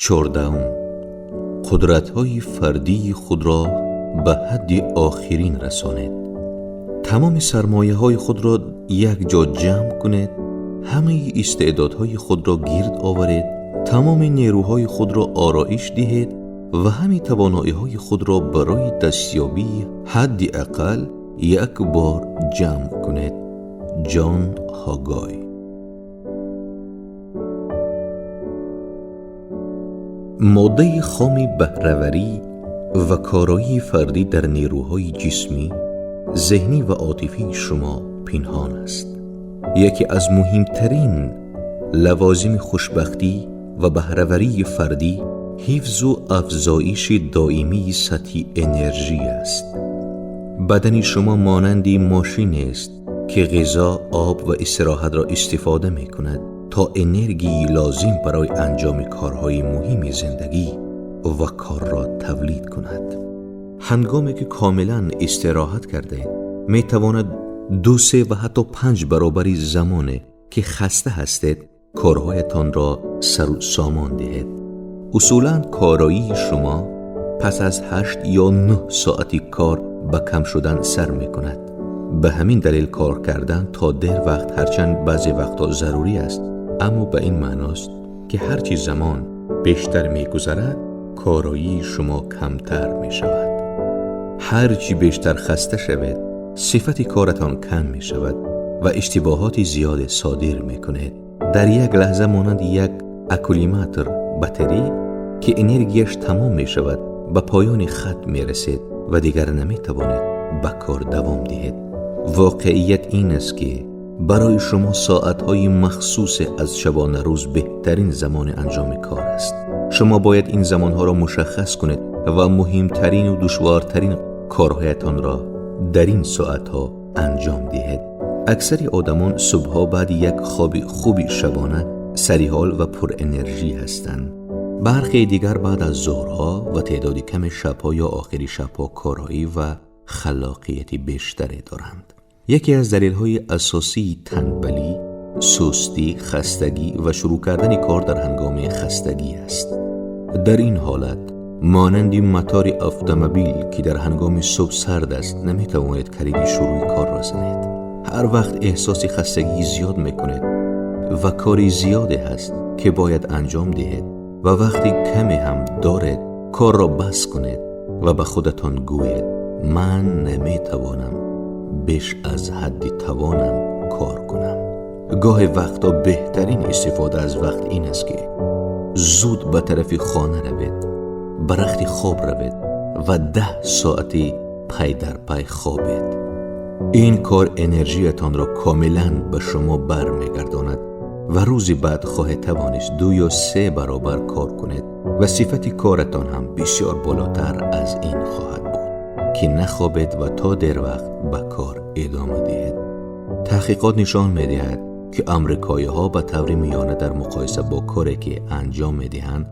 14. Қудратҳои фардии худро ба ҳадди охирин расонед. Тамоми сармояҳои худро якҷо ҷамъ кунед, ҳамаи истеъдодҳои худро гирд оваред, тамоми нерӯҳои худро ороиш диҳед ва ҳамаи тавоноиҳои худро барои дастёбии ҳадди ақал як бор ҷамъ кунед. Ҷон Ҳогой. Моддаи хоми баҳраварӣ ва короии фардӣ дар нерӯҳои ҷисмӣ, зеҳнӣ ва отифии шумо пинҳон аст. Яке аз муҳимтарин лавозими хушбахтӣ ва баҳраварии фардӣ ҳифзу афзоиши доимии сатҳи энержӣ аст. Бадани шумо монанди мошинест, ки ғизо, об ва истироҳатро истифода мекунад то энергияи лозим барои анҷоми корҳои муҳими зиндагӣ ва корро тавлид кунад. Ҳангоме ки комилан истироҳат кардаед, метавонад 2, 3 ва ҳатто 5 баробари замоне ки хаста ҳастед корҳоятонро сару сомон диҳед. Усулан короии шумо пас аз 8 ё 9 соати кор ба кам шудан сар мекунад. Ба ҳамин далел кор кардан то дер вақт ҳарчанд баъзе вақтҳо зарурӣ аст, аммо ба ин маъност ки ҳарчи замон бештар мегузарад, короии шумо камтар мешавад. Ҳарчи бештар хаста шавед, сифати коратон кам мешавад ва иштибоҳоти зиёде содир мекунед. Дар як лаҳза монанди як аккумулятор батарӣ ки энергияш тамом мешавад, ба поёни хат мерасед ва дигар наметавонед ба кор давом диҳед. Воқеият ин аст, ки барои шумо соатҳои махсусе аз шабонарӯз беҳтарин замони анҷоми кор аст. Шумо бояд ин замонҳоро мушаххас кунед ва муҳимтарину душвортарин корҳоятонро дар ин соатҳо анҷом диҳед. Аксари одамон субҳҳо баъди як хоби хуби шабона сариҳол ва пурэнержӣ ҳастанд. Бархе дигар баъд аз зуҳрҳо ва теъдоди ками шабҳо ё охири шабҳо короӣ ва халоқияти бештаре доранд. Яке аз далелҳои асосии танбалӣ, сустӣ, хастагӣ ва шурӯъ кардани кор дар ҳангоми хастагӣ аст. Дар ин ҳолат монанди мотори автомобил, ки дар ҳангоми субҳ сард аст, наметавонед калиди шурӯи корро занед. Ҳар вақт эҳсоси хастагии зиёд мекунед ва кори зиёде ҳаст, ки бояд анҷом диҳед ва вақти каме ҳам доред, корро бас кунед ва ба худатон гӯед: ман наметавонам беш аз ҳадди тавонам кор кунам. Гоҳе вақтҳо беҳтарин истифода аз вақт ин аст, ки зуд ба тарафи хона равед, ба рахти хоб равед ва 10 соати пай дар пай хобед. Ин кор энержиятонро комилан ба шумо бармегардонад ва рӯзи баъд хоҳед тавонист 2 ё 3 баробар кор кунед ва сифати коратон ҳам бисёр болотар аз ин хоҳад буд, ки нахобед ва то дер вақт ба кор идома диҳед. Таҳқиқот нишон медиҳад, ки амрикоиҳо ба таври миёна дар муқоиса бо коре ки анҷом медиҳанд,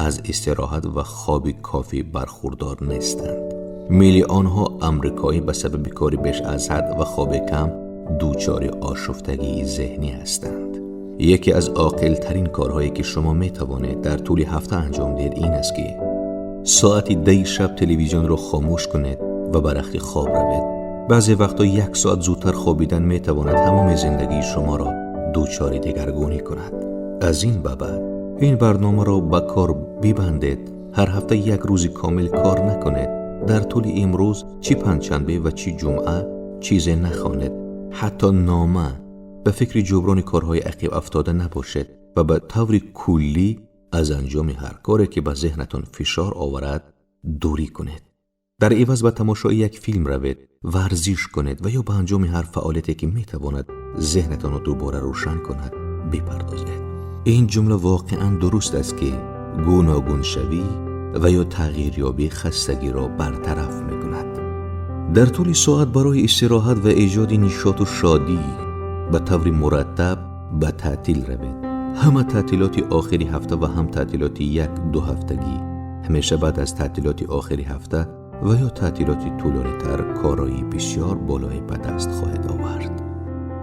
аз истироҳат ва хоби кофӣ бархурдор нестанд. Миллионҳо амрикоӣ ба сабаби кори беш аз ҳад ва хоби кам дучори ошуфтагии зеҳнӣ ҳастанд. Яке аз оқилтарин корҳое ки шумо метавонед дар тӯли ҳафта анҷом диҳед ин аст, ки соати 10 шаб телевизионро хомӯш кунед ва ба рахти хоб равед. Баъзе вақтҳо 1 соат зудтар хобидан метавонад тамоми зиндагии шуморо дучори дигаргунӣ кунад. Аз ин ба баъд ин барномаро ба кор бибандед. Ҳар ҳафта як рӯзи комил кор накунед. Дар тӯли имрӯз чӣ панҷшанбе ва чӣ ҷумъа чизе нахонед, ҳатто нома. Ба фикри ҷуброни корҳои ақиб афтода набошед ва ба таври куллӣ аз анҷоми ҳар коре ки ба зеҳнатон фишор оварад дурӣ кунед. Дар иваз ба тамошои як филм равед, варзиш кунед ва ё ба анҷоми ҳар фаъолияте ки метавонад зеҳнатонро дубора рӯшан кунад бипардозед. Ин ҷумла воқеан дуруст аст, ки гуногуншавӣ ва ё тағйирёбӣ хастагиро бартараф мекунад. Дар тӯли соат барои истироҳат ва эҷоди нишоту шодӣ ба таври мураттаб ба таътил равед. Ҳама таътилоти охири ҳафта ва ҳам таътилоти 1-2 ҳафтагӣ. Ҳамеша баъд аз таътилоти охири ҳафта ва ё таътилоти тӯлонитар корои бисёр болое ба даст хоҳед овард.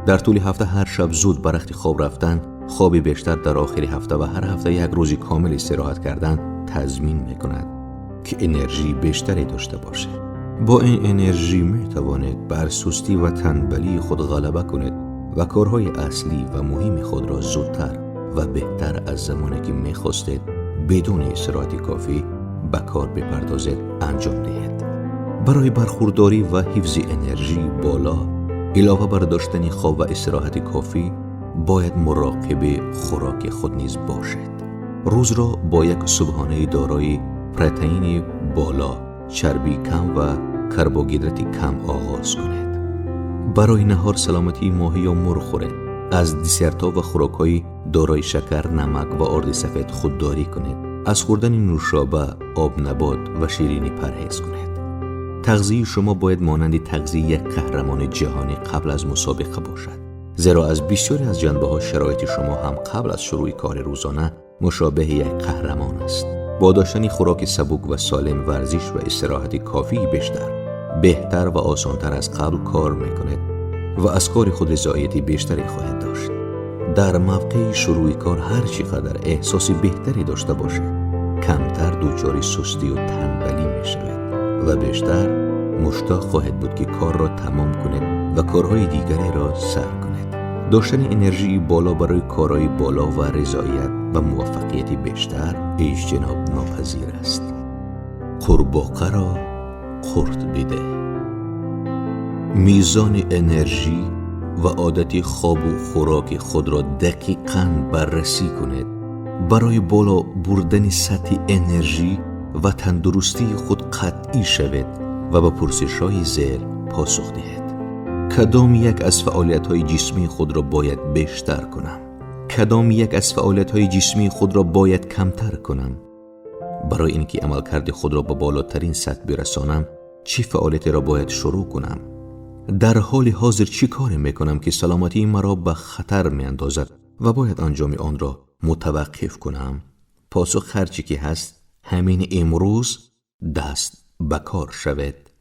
Дар тӯли ҳафта ҳар шаб зуд ба рахти хоб рафтан Хоби бештар дар охири ҳафта ва ҳар ҳафта як рӯзи комил истироҳат кардан таъмин мекунад, ки энержии бештаре дошта бошед. Бо ин энержӣ метавонед бар сустӣ ва танбалии худ ғалаба кунед ва корҳои аслӣ ва муҳими худро зудтар ва беҳтар аз замоне ки мехостед бидуни истироҳати кофӣ ба кор бипардозед анҷом диҳед. Барои бархурдорӣ ва ҳифзи энержии боло, илова бар доштани хоб ва истироҳати кофӣ, бояд муроқиби хӯроки худ низ бошед. Рӯзро бо як субҳонаи дорои протеини боло, чарбии кам ва карбогидрати кам оғоз кунед. Барои наҳор саломатии моҳӣ ё мурғ хӯред. Аз десертҳо ва хӯрокҳои дорои шакар, намак ва орди сафед худдорӣ кунед. Аз хӯрдани нӯшоба, обнабот ва ширинӣ парҳез кунед. Тағзияи шумо бояд монанди тағзияи як қаҳрамони ҷаҳонӣ қабл аз мусобиқа бошад, зеро аз бисёре аз ҷанбаҳо шароити шумо ҳам қабл аз шурӯи кори рӯзона мушобеҳи як қаҳрамон аст. Бо доштани хӯроки сабук ва солим, варзиш ва истироҳати кофии бештар, беҳтар ва осонтар аз қабл кор мекунед ва аз кори худ ризоияти бештаре хоҳед дошт. Дар мавқеи шурӯи кор ҳар чӣ қадар эҳсоси беҳтаре дошта бошед, камтар дучори сустию танбалӣ мешавед ва бештар муштоқ хоҳед буд, ки корро тамом кунед ва корҳои дигареро сар кунед. Доштани энержии боло барои корои боло ва ризоият ва муваффақияти бештар иҷтиноб нопазир аст. Қурбоқаро қурт бидеҳ. Мизони энержӣ ва одати хобу хӯроки худро дақиқан баррасӣ кунед. Барои боло бурдани сатҳи энержӣ ва тандурустии худ қатъӣ шавед ва ба пурсишҳои зер посух диҳед. Кадом як аз фаъолиятҳои ҷисмии худро бояд бештар кунам? Кадом як аз фаъолиятҳои ҷисмии худро бояд камтар кунам? Барои ин ки амалкарди худро ба болотарин сатҳ бирасонам, чӣ фаъолиятеро бояд шурӯъ кунам? Дар ҳоли ҳозир чӣ коре мекунам, ки саломатии маро ба хатар меандозад ва бояд анҷоми онро мутаваққиф кунам? Посух ҳар чӣ ки ҳаст, ҳамин имрӯз даст ба кор шавед.